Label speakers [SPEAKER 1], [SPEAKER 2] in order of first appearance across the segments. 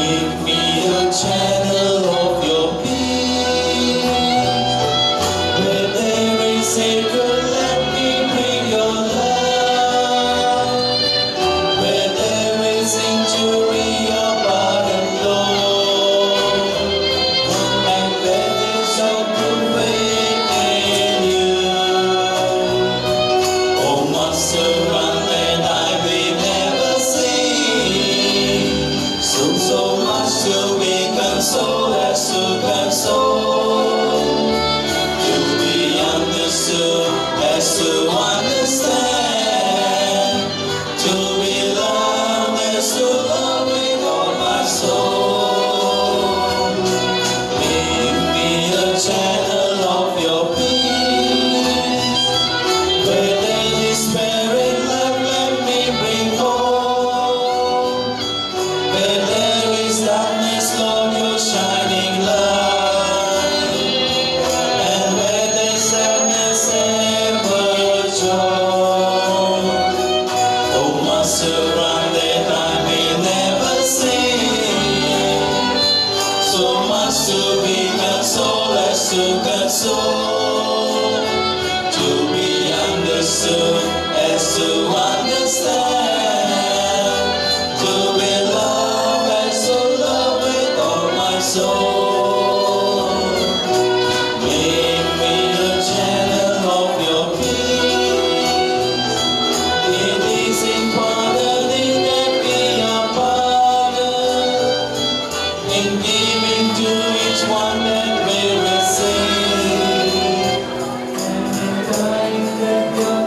[SPEAKER 1] Make me a channel of your peace. Where there is hatred, let me bring your love. Where there is injury, your pardon, Lord. And where there's hope, faith in you. Oh, Master, run that I may never see. So much to be consoled as to console. To be understood as to understand. To be loved as to love with all my soul. Make me a channel of your peace. Where there is despairing love, let me bring hope. Where there is darkness, Lord, your shining light. And where there's sadness, ever joy. Oh, Master, run that I may never sin. So much to be consoled as to console. To be understood as to understand. To be loved as to love with all my soul. Make me a channel of your peace. It is important that we are pardoned in giving to each one that we receive.
[SPEAKER 2] And in dying that your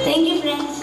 [SPEAKER 2] Thank you friends.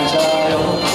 [SPEAKER 1] 맞아요.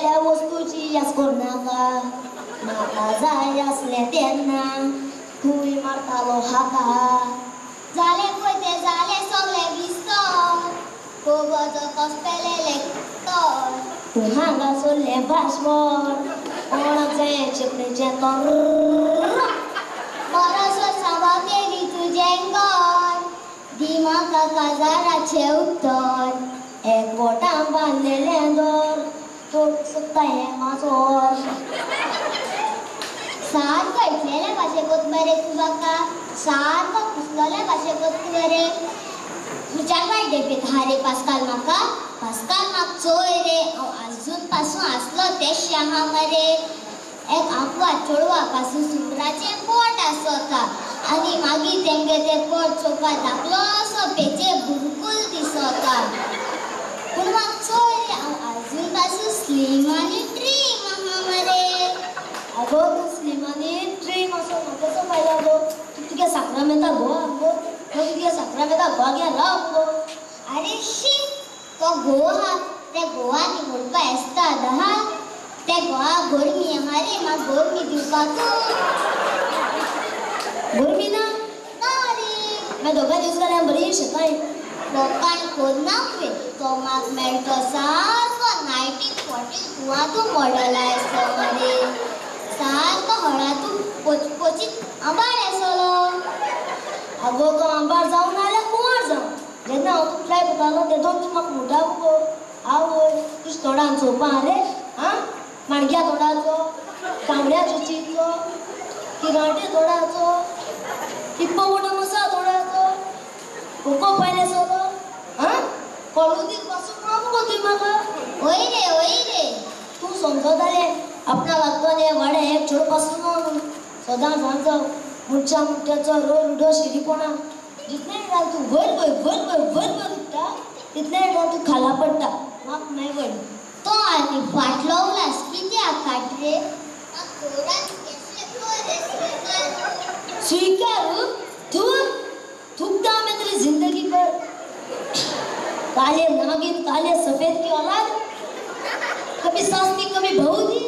[SPEAKER 2] दुसऱ्याल्या वस्तूची यास करनाका म्हाका जाय आसलें तेन्ना तूंय मारतालो हाका
[SPEAKER 3] जालें पळय तें जालें सगळें विसर गोबोचो कसपेले लेक्टर
[SPEAKER 2] तूं हांगा सोडलें भाशमोर कोणाक जाय चेपणेचें तर
[SPEAKER 3] बरोसो सभा केली तुजें घर दी म्हाका काजाराचें उत्तर
[SPEAKER 2] एक बोटां बांदलेलें दोर तोडूंक सोदता हें माजोर
[SPEAKER 3] सारको इतलेले भाशे कोत मरे तूं म्हाका सारको कुसलोले भाशे कोत मरे तुज्या काय डेपीत हा रे पास्काल म्हाका पास्काल म्हाका चोय रे हांव आजून पासून आसलो तेश आहा मरे एक आंकवा चेडवा पासून सुंगराचें पोट आसता आनी मागीर तेंगे तें पोट चोवपा धाकलो असो पेचे बुरकुल दिसता पूण म्हाका चोय रे हांव आजून पासून स्लीम आनी ट्रीम आहा मरे.
[SPEAKER 2] अगो तूं स्लीम आनी ट्रीम असो म्हाका कसो पायला गो तूं तुगे साक्रामेंता घोव गो तूं तुगे साक्रामेंता घोवा घे राव गो.
[SPEAKER 3] अरे शी तो घोव आहा त्या घोवान म्हणपा येसता आहा त्या घोवा गोरमी आहा रे म्हाका गोरमी दिवपाक
[SPEAKER 2] गोरमी ना
[SPEAKER 3] ना रे
[SPEAKER 2] मागीर दोगां दीस जाल्यार बरी शेताय
[SPEAKER 3] लोकांक कोन्ना पळय तो म्हाका मेळटो सारको 1942 तूं मॉडल आसलो मरे सारको हळा तूं पोचपोचीत आंबाड आसलो.
[SPEAKER 2] अगो तो आंबाड जावं नाजाल्यार कुंवर जावं जेन्ना हांव तुका ट्राय करतालो तेदोन तूं म्हाका म्हणटा मुगो आवय तुज्या तोंडान चोवपा रे आं माणक्या तोंडाचो तांबड्या चोंचीचो किरांटे तोंडाचो हिप्पोपोटमसा तोंडाचो कोको पायले सोलो आं कॉलोनीत पासून म्हणो मुगो तुवें म्हाका.
[SPEAKER 3] हय रे हय रे
[SPEAKER 2] तूं समजतालें आपणा लागतोन हें वाड्या एक चेडूं पासून ना म्हणून सदां सांज जावं मुटच्या मुट्याचो रोड उडो शिरीपणा जितले वेळार तूं वयर वयर वयर वयर वयर वयर उठ्ठा तितले वेळार तूं खाला पडटा म्हाका मागीर वयर.
[SPEAKER 3] तो आनी फाटलो उलास कित्याक काट रे
[SPEAKER 2] स्वीकार तू थूकता मैं तेरी जिंदगी पर काले नागिन काले सफेद की औलाद कभी सास थी कभी बहू थी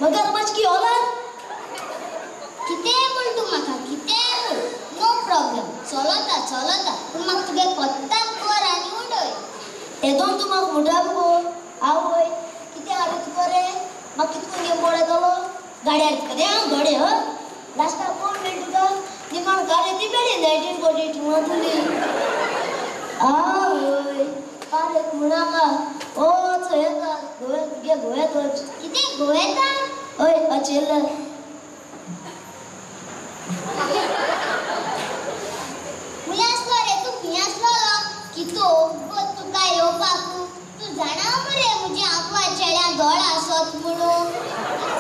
[SPEAKER 2] मगरमच्छ की औलाद.
[SPEAKER 3] कितें म्हण तूं म्हाका कितें म्हण नो प्रॉब्लम चलता चलता पूण म्हाका तुगे कोत्ताक कर आनी उडय.
[SPEAKER 2] तेदोन तूं म्हाका म्हणटा मुगो आवय कितें हाडूं तुका रे म्हाका कितको गेम मोड येतलो गाड्यार तुका हांव घडे ह लास्टाक कोण मेळ तुका निमाण गाडी ती मेळ्ळी 1942 तुली. आवय पारेक म्हणनाका वच येता गोव्यात तुगे गोव्यात वच.
[SPEAKER 3] कितें गोव्याता?
[SPEAKER 2] हय अचेल.
[SPEAKER 3] खंय आसलो रे तूं खंय आसलोलो कितो वगत तुका येवपाक तूं जाणा मरे म्हजी आंकवा चेड्या दोळ आसत म्हणून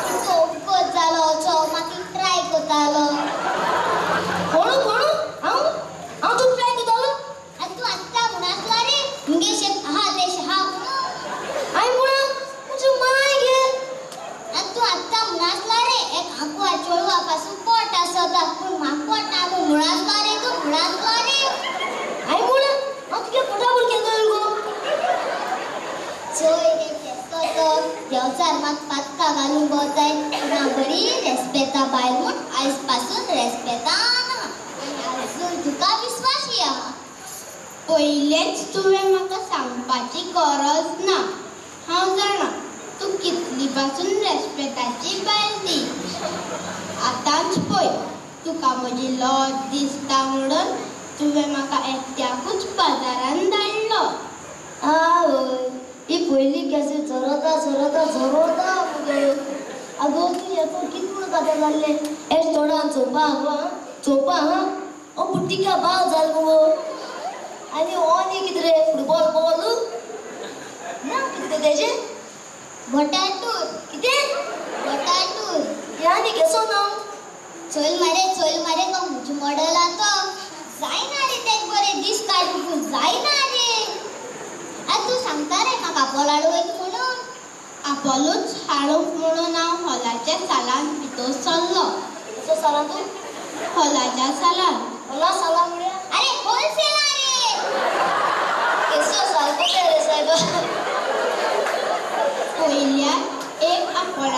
[SPEAKER 3] कितो वगत जालो असो म्हाका ट्राय करतालो.
[SPEAKER 2] कोणू कोणू हांव हांव तुका ट्राय करतालो?
[SPEAKER 3] आनी तूं आत्तां म्हूण आसलो रे मुगे शेत आहा तें आहा म्हणून.
[SPEAKER 2] हांवें म्हणा म्हजे माय गे.
[SPEAKER 3] आनी तूं आत्तां म्हूण आसलो रे एक आंकवा चेडवा पासून पोट आसता पूण म्हाका पोट ना म्हूण आसलो रे तूं म्हूण आसलो रे.
[SPEAKER 2] हांवें म्हणा हांव तुगे पोटा भर केन्ना गो.
[SPEAKER 3] चोय रे केसो तो देंवचार म्हाका पातकां घालूंक भोंवताय पूण हांव बरी रेस्पेता बायल म्हूण आयज पासून रेस्पेतान आहा आनी आजून तुका विस्वाशी आहा.
[SPEAKER 4] पयलेंच तुवें म्हाका सांगपाची गरज ना हांव जाणा तूं कितली पासून रेस्पेताची बायल ती. आतांच पळय तुका म्हजी लज दिसता म्हणून तुवें म्हाका एकट्याकूच बाजारान धाडलो.
[SPEAKER 2] आवय ही पयली कॅसेट झरता झरता झरता मुगो. अगो तूं हें पळय कितें म्हणून कांता जाल्लें एश तोंडान चोवपा गो आं चोवपा आं ओ बुट्टिका बाल जाल मुगो. आनी ओनी कितें रे फुटबॉल बॉल ना कितें तेजें
[SPEAKER 3] बटाटूर.
[SPEAKER 2] कितें
[SPEAKER 3] बटाटूर
[SPEAKER 2] हें आनी केसो नांव?
[SPEAKER 3] चल मरे चल मरे तो म्हजें मॉडल आहा तो जायना रे तेक बरें दीस काडूंक जायना रे. आनी तूं सांगता रे म्हाका आपोल हाडूं वयता म्हणून?
[SPEAKER 4] आपोलूच हाडूंक म्हणून हांव हॉलाच्या सालांत भितर सरलो.
[SPEAKER 2] कसो सालांत तूं?
[SPEAKER 4] हॉलाच्या सालांत.
[SPEAKER 2] हॉला सालां म्हळ्यार?
[SPEAKER 3] अरे होलसेला रे.
[SPEAKER 2] केसो साल कोते रे सायबा.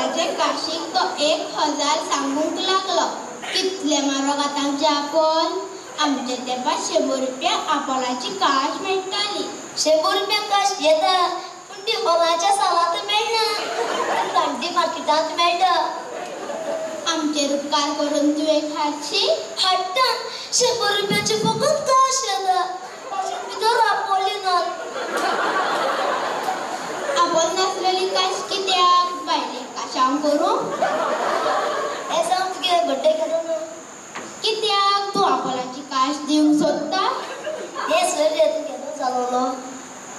[SPEAKER 4] आपोलाचे काशीक तो 1000 सांगूंक लागलो. कितले म्हारग आतांचे आपोल. आमच्या तेंपार 100 रुपया आपोलाची काश मेळटाली.
[SPEAKER 2] 100 रुपया काश येता पूण ती हॉलाच्या सालांत मेळना, गांधी मार्केटांत मेळटा.
[SPEAKER 4] आमचेर उपकार करून तुवें हाडशी?
[SPEAKER 2] हाडटा. 100 रुपयाची फकत काश येता, ताचे भितर आपोली ना.
[SPEAKER 4] आपोल नासलेली काश कित्याक? बायले काशांव करूं?
[SPEAKER 2] हें सांग तुगे बड्डे केदो?
[SPEAKER 4] कित्याक तूं आपोलाची काश दिवंक सोदता?
[SPEAKER 2] हें सर रे, तूं केदो जालोलो?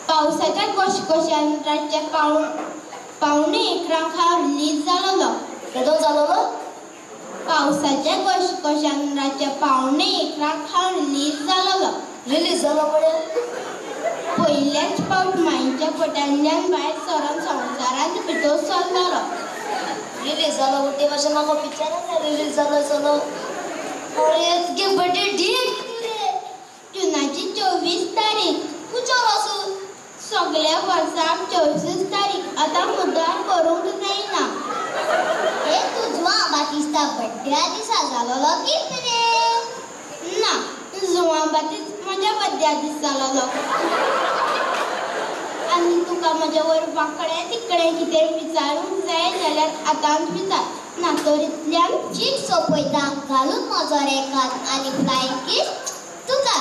[SPEAKER 4] पावसाच्या घोशघोशान रातच्या 10:45 हांव रिलीज जालोलो.
[SPEAKER 2] केदो जालोलो?
[SPEAKER 4] पावसाच्या घोशघोशान रातच्या 10:45 हांव रिलीज जालोलो.
[SPEAKER 2] रिलीज जालो म्हळ्यार?
[SPEAKER 4] पयल्याच पावट माईच्या पोटांतल्यान भायर सरोन संवसारांत भितर सरलोलो.
[SPEAKER 2] रिलीज जालो म्हणटे मातशें म्हाका पिक्चरान रिलीज जालो चलो. अरे तुगे बड्डे डेट कितें रे?
[SPEAKER 4] जुनाची 24 तारीख.
[SPEAKER 2] खंयचो आसूं?
[SPEAKER 4] सगल्या वर्साक 24 तारीख. आतां मुद्दाम करूंक जायना.
[SPEAKER 3] हे तूं जुआं बातिस्ता बड्ड्या दिसा जालोलो कितें रे?
[SPEAKER 4] ना, जुआं बातिस्त म्हज्या बड्ड्या दीस जालोलो. आनी तुका म्हज्या वयर वांकडें तिकडें कितें विचारूंक जाय जाल्यार आतांच विचार, ना तर इतल्यान
[SPEAKER 3] चीट सोंपयता घालून म्हजो रेकाद आनी फ्लायींग किस तुका.